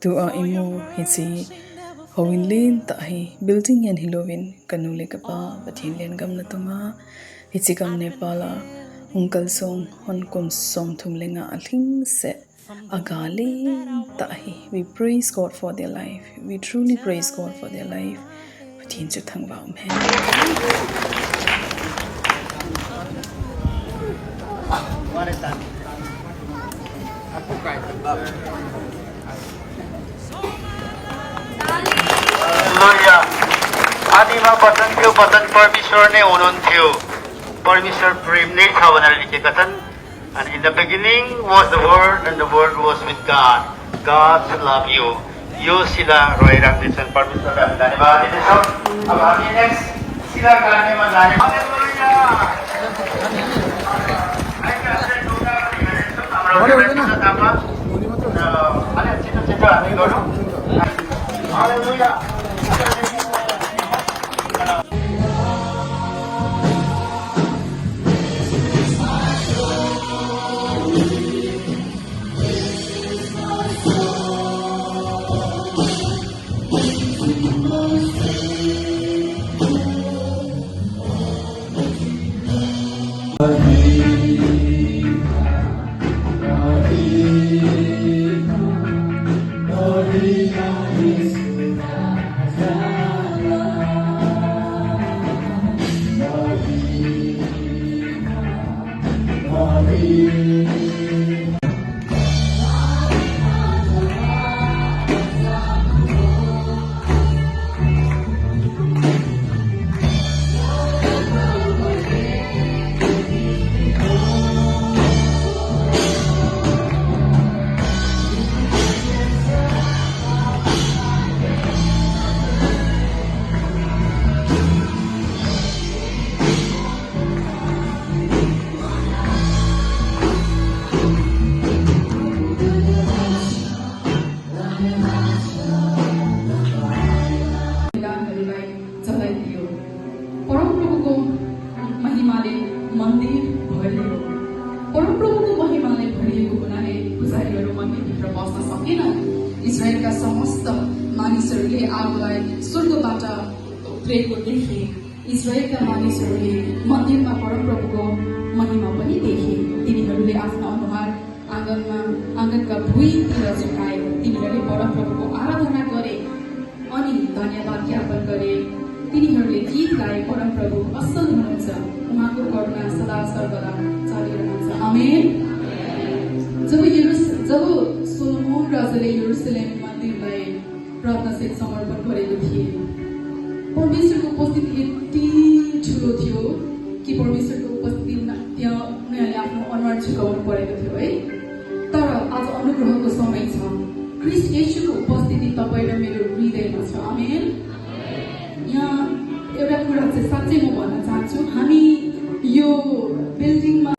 tu a imu hitsi howin lin ta hi building yan hilovin kanule kapa pathin len gam na tunga hitsi kam nepala ungkal song hon kun song thum lenga athing se agali ta hi we praise God for their life, we truly praise God for their life pathin chu thang ba men Hallelujah. Adima batan permission ne unon thiu. Permission prem ne thawana like katan. And in the beginning was the Word, and the Word was with God. God love you. You sila roy rang disan permission dan dhanyawad disan. Ab hami next sila gaane ma jane. Hallelujah. Hallelujah. इजरायलका समस्त मानिसहरूले आगोलाई स्वर्गबाट उत्रेको देखे। इजरायलका मानिसहरूले मन्दिरमा परमप्रभुको महिमा पनि देखे। तिनीहरूले आफ्नो अनुहार आँगनका भुइँतिर झुकाए। तिनीहरूले परमप्रभुको आराधना गरे अनि धन्यवाद ज्ञापन गरे। तिनीहरूले गीत गाए, परमप्रभु असल हुनुहुन्छ, उहाँको करुणा सदा सर्वदा चलिरहन्छ। आमेन। जब सोलोमन राजाले यरुशलेम मन्दिरलाई रत्नसित समर्पण गरेको थिए, परमेश्वरको उपस्थिति यति ठुलो थियो कि परमेश्वरको उपस्थिति त्यहाँ उनीहरूले आफ्नो अनुहार झुकाउनु परेको थियो है। तर आज अनुग्रहको समय छ। क्रिस्ट येशूको उपस्थिति तपाईँ र मेरो हृदयमा छ। आमेन। यहाँ एउटा कुरा चाहिँ साँच्चै म भन्न चाहन्छु, हामी यो बिल्डिङमा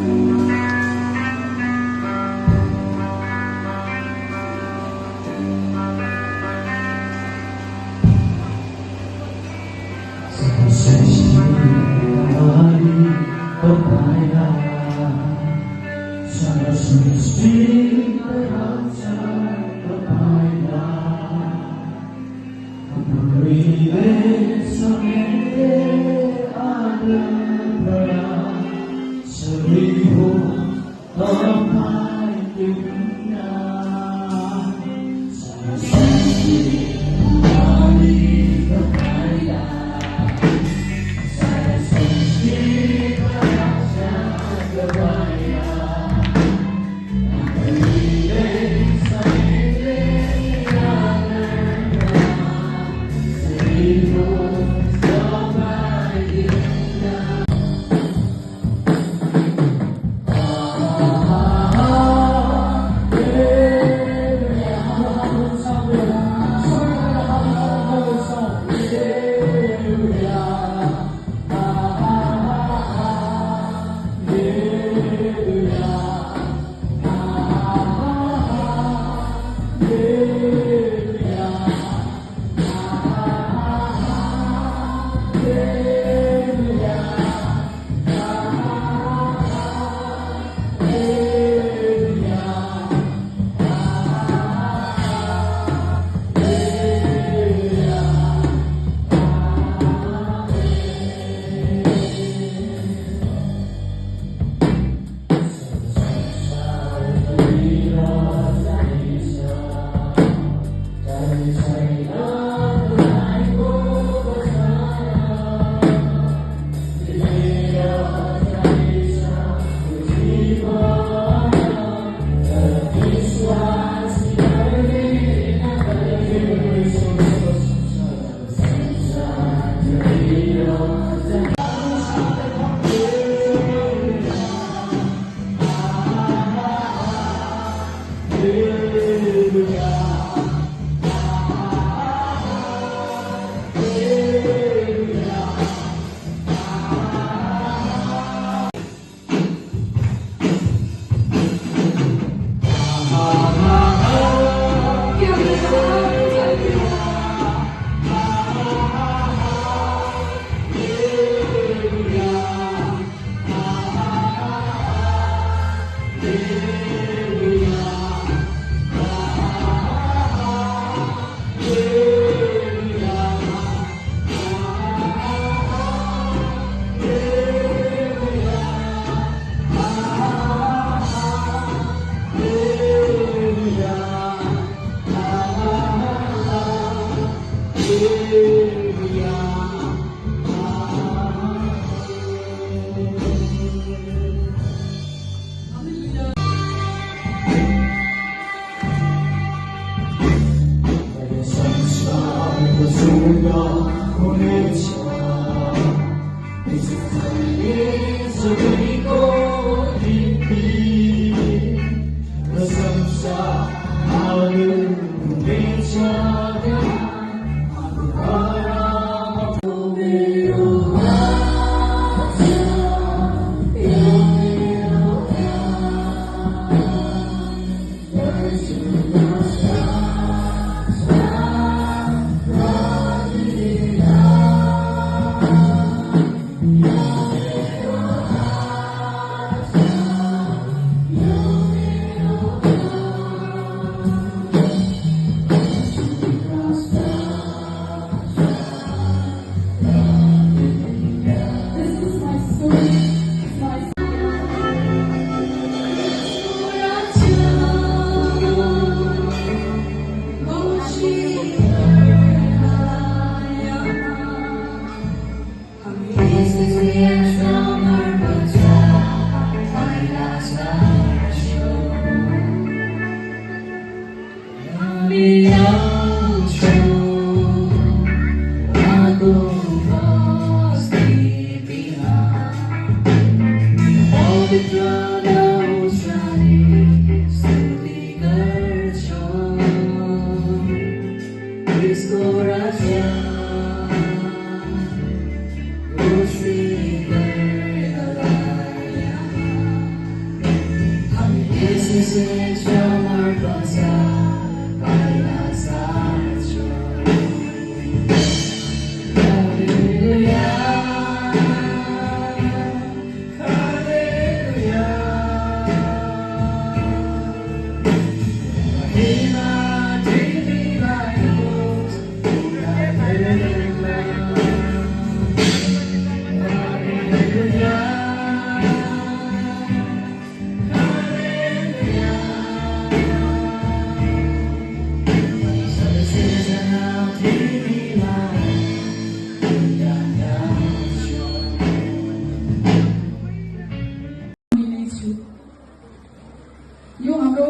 यो हाम्रो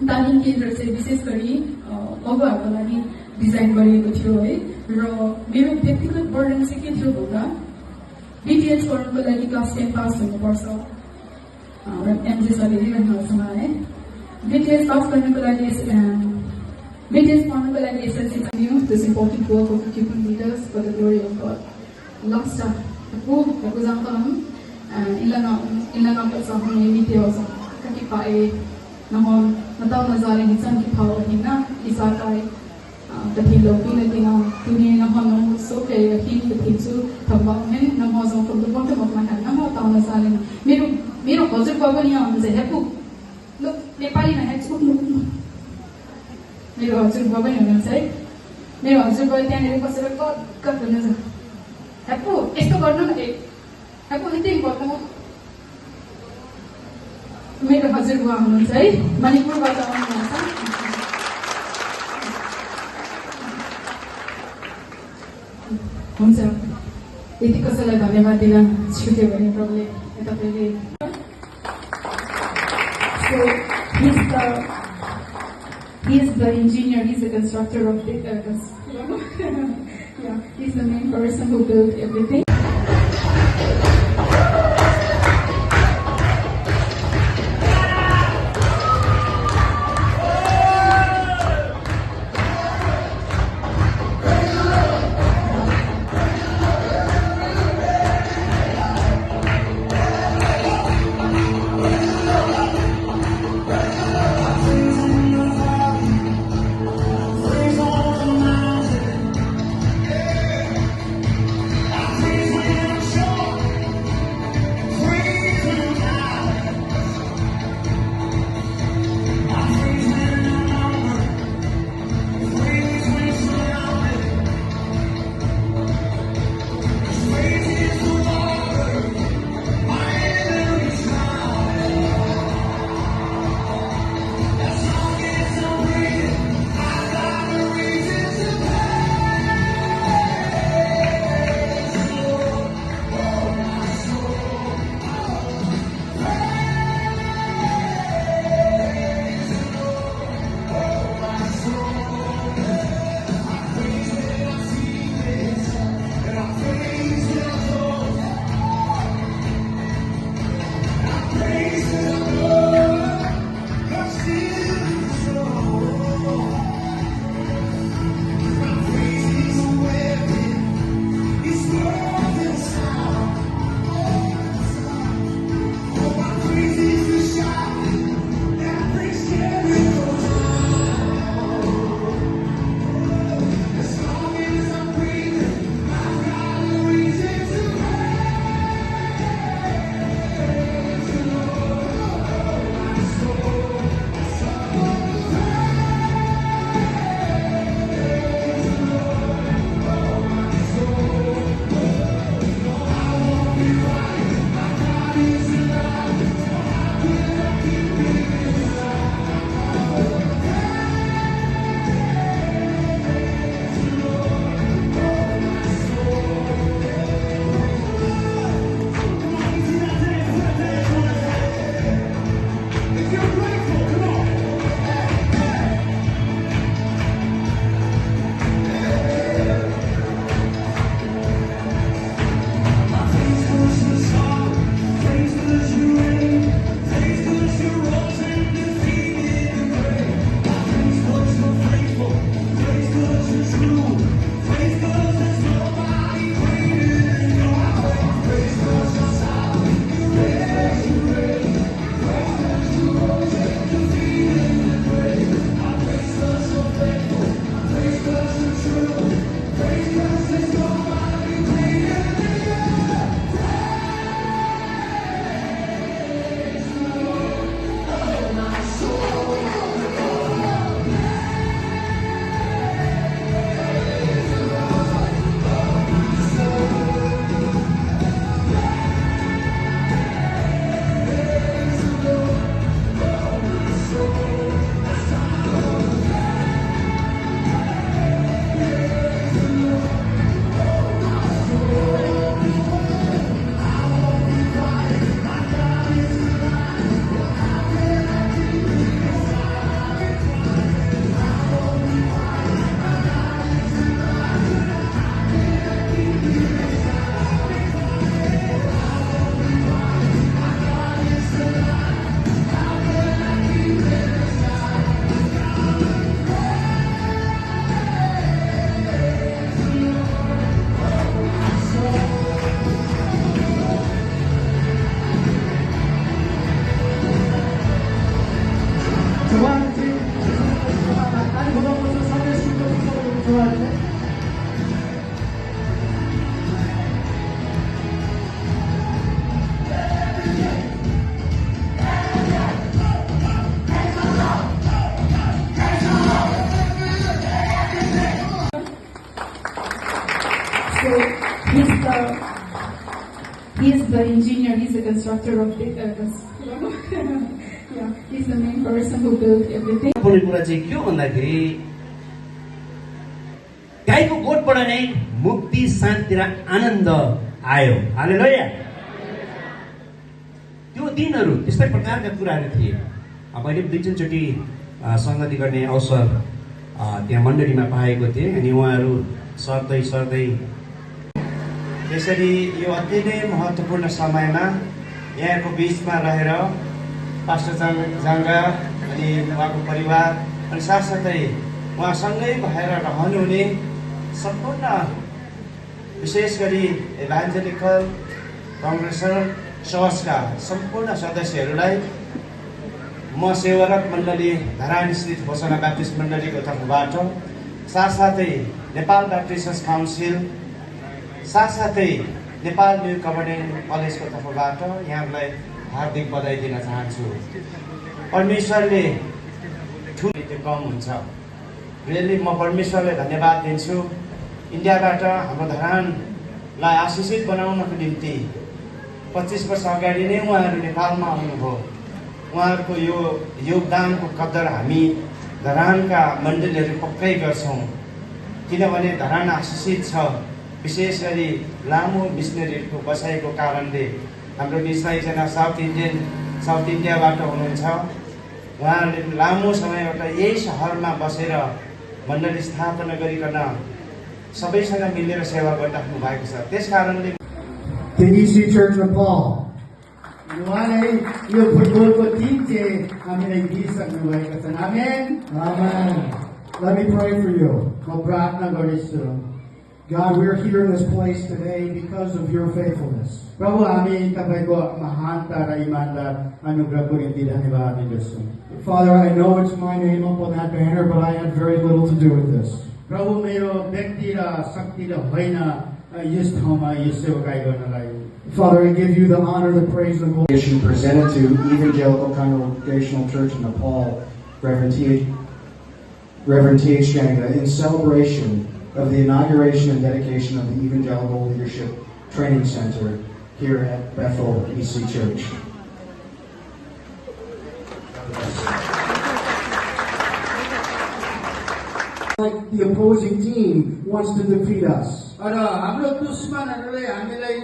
तालिम केन्द्र चाहिँ विशेष गरी अगुवाहरूको लागि डिजाइन गरिएको थियो है र मेरो व्यक्तिगत वर्णन चाहिँ के थियो भन्दा बिटिएच गर्नुको लागि क्लास 10 पास हुनुपर्छ एमजे सरले दिइरहनु भएको छ है बिटिएच पास गर्नुको लागि बिटिएच पढ्नुको लागि एसएलसी चाहियो this important work of human leaders for the glory of God लक्ष्य को जाउँदैन ilan sa kung video sa kakipae namon nataw na zaling isan kipaw hina isa kay katilo pinatina tuni na hono so kay hin kitsu thambang hen namo so from the bottom of my heart namo taw na zaling mero हजुर बाबा नि आउनु चाहिँ हेपु लु नेपाली न हेछु मेरो हजुर बाबा नि हुनुहुन्छ है मेरो हजुर बाबा त्यहाँनिर बसेर कट हुनुहुन्छ हेपु यस्तो गर्नु न हेपु यति गर्नु मेरो हजुरबुवा हुनुहुन्छ है मणिपुरबाट आउनुहुन्छ हुन्छ यति कसैलाई धन्यवाद दिन छुट्यो भने प्रभुले तपाईँले he is the engineer, he's the constructor of the yeah, he's the main person who built everything. the engineer. He's a constructor of the, yeah, he's the main person who built everything. बोल्ने कुरा चाहिँ के हो भन्दाखेरि गाईको गोठबाट नै मुक्ति शान्ति र आनन्द आयो हालेलुया त्यो दिनहरू त्यस्तै प्रकारका कुराहरू थिए मैले दुई तीनचोटि संगति गर्ने अवसर त्यहाँ मण्डलीमा पाएको थिएँ अनि उहाँहरू सर्दै सर्दै यसरी यो अति नै महत्त्वपूर्ण समयमा यहाँको बिचमा रहेर पास्टर जाङ्गा अनि उहाँको परिवार अनि साथसाथै उहाँसँगै भएर रहनुहुने सम्पूर्ण विशेष गरी इभान्जेलिकल कङ्ग्रेसनल चर्चका सम्पूर्ण सदस्यहरूलाई म सेवारत मण्डली धरानस्थित घोषणा ब्याप्टिस्ट मण्डलीको तर्फबाट साथसाथै नेपाल ब्याप्टिस्ट काउन्सिल साथसाथै नेपाल न्यू कभर्नेन्ट कलेजको तर्फबाट यहाँलाई हार्दिक बधाई दिन चाहन्छु परमेश्वरले ठुलो त्यो कम हुन्छ रियली म परमेश्वरलाई धन्यवाद दिन्छु इन्डियाबाट हाम्रो धरानलाई आशिषित बनाउनको निम्ति 25 वर्ष अगाडि नै उहाँहरू नेपालमा आउनुभयो उहाँहरूको यो योगदानको कदर हामी धरानका मण्डलीहरू पक्कै गर्छौँ किनभने धरान आशिषित छ विशेष गरी लामो मिसनरीहरूको बसाइको कारणले हाम्रो बिचमा एकजना साउथ इन्डियाबाट हुनुहुन्छ उहाँहरूले लामो समयबाट यही सहरमा बसेर मण्डली स्थापना गरिकन सबैसँग मिलेर सेवा गरिराख्नु भएको छ त्यस कारणले The EC Church Nepal. उहाँलाई यो फुटबलको टिम चाहिँ हामीलाई दिइसक्नु भएको छ आमेन आमेन Let me pray for you. म प्रार्थना गर्छु God, we're here in this place today because of your faithfulness. प्रभु हामी तपाईको महानता र इमानदार अनुग्रहको निम्ति धन्यवाद दिन्छौँ Father, I know it's my name up on that banner, but I had very little to do with this. प्रभु मेरो व्यक्ति र शक्ति र होइन यस ठाउँमा यो सेवाकाई गर्नलाई Father, I give you the honor, the praise, and the glory presented to Evangelical Congregational Church in Nepal, Reverend T.H. Ganga, in celebration of the inauguration and dedication of the Evangelical Leadership Training Center here at Bethel EC Church. Like the opposing team wants to defeat us. हाम्रो दुश्मनहरूले हामीलाई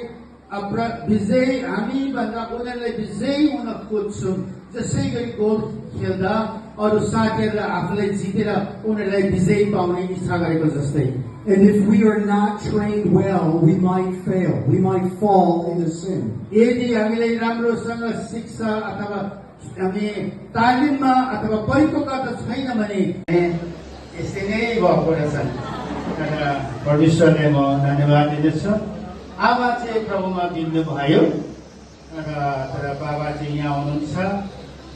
विजयी हामी भन्दा उनीहरूलाई विजयी हुन खोज्छौँ जसै गरी गोल खेल्दा अरू साथीहरूले आफूलाई जितेर उनीहरूलाई विजयी पाउने इच्छा गरेको जस्तै And if we are not trained well, we might fail. We might fall into sin. यदि हामीले राम्रोसँग शिक्षा अथवा हामी तालिममा अथवा परिपक्वता छैन भने यस्तै नै भएको रहेछ परमेश्वरले म धन्यवाद दिँदछु आमा चाहिँ प्रभुमा बिन्नु भयो तर बाबा चाहिँ यहाँ हुनुहुन्छ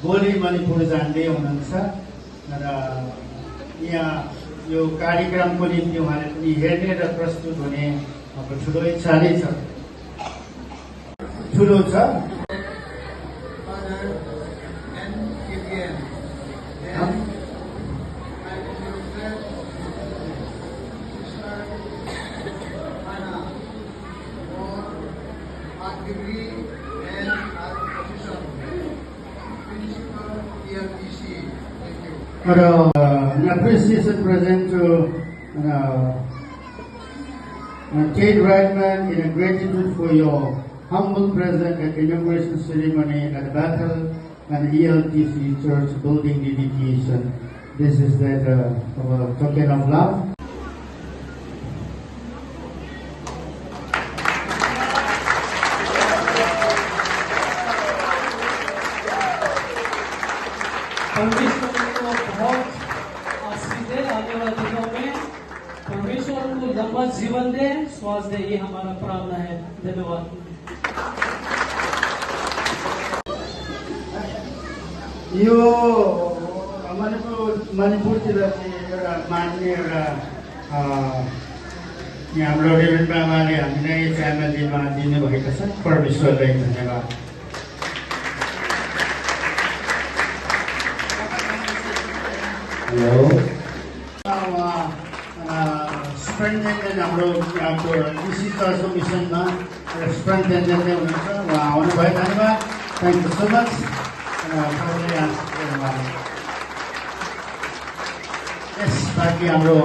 भोलि मणिपुर जाँदै हुनुहुन्छ र यहाँ यो कार्यक्रमको निम्ति उहाँले पनि हेर्ने र प्रस्तुत हुने अब ठुलो इच्छा नै छ ठुलो छ an appreciation present to Kate Redman in a gratitude for your humble presence at the inauguration ceremony at Bethel and ELTC Church building dedication. This is that token of love. परमेश्वर को बहुत आशीष दे आने वाले दिनों में परमेश्वर को लंबा जीवन दे स्वास्थ्य दे ये हमारा प्रार्थना है धन्यवाद यो मणिपुरतिर चाहिँ एउटा मान्ने एउटा हाम्रो रेभेन्ड बाबाले हामीलाई फ्यामिलीमा दिनुभएको छ परमेश्वरलाई धन्यवाद Hello. Superintendent हाम्रो यहाँको कृषि तर्फ मिसनमा सुपरिन्टेन्डेन्टले हुनुहुन्छ उहाँ आउनुभयो धन्यवाद थ्याङ्क यू सो मच यस बाँकी हाम्रो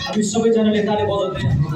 हामी सबैजनाले ताली बजाउँदै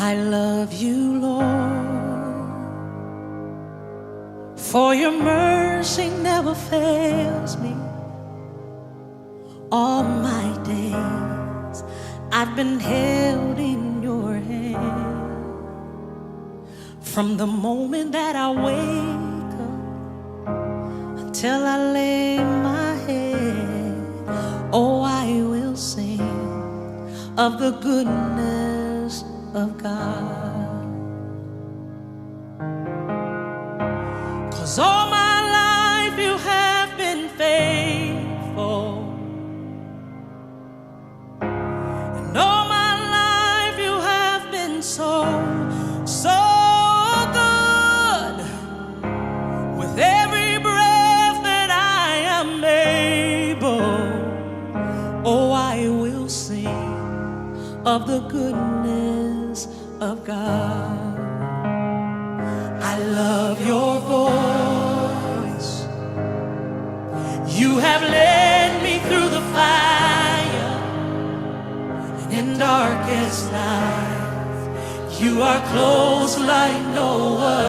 I love you, Lord, for your mercy never fails me. All my days I've been held in your hand. From the moment that I wake up until I lay my head, oh, I will sing of the goodness of God. 'Cause all my life you have been faithful, and all my life you have been so, so good. With every breath that I am able, oh, I will sing of the goodness of God. I love your voice. You have led me through the fire, and in darkest night, you are close like no other.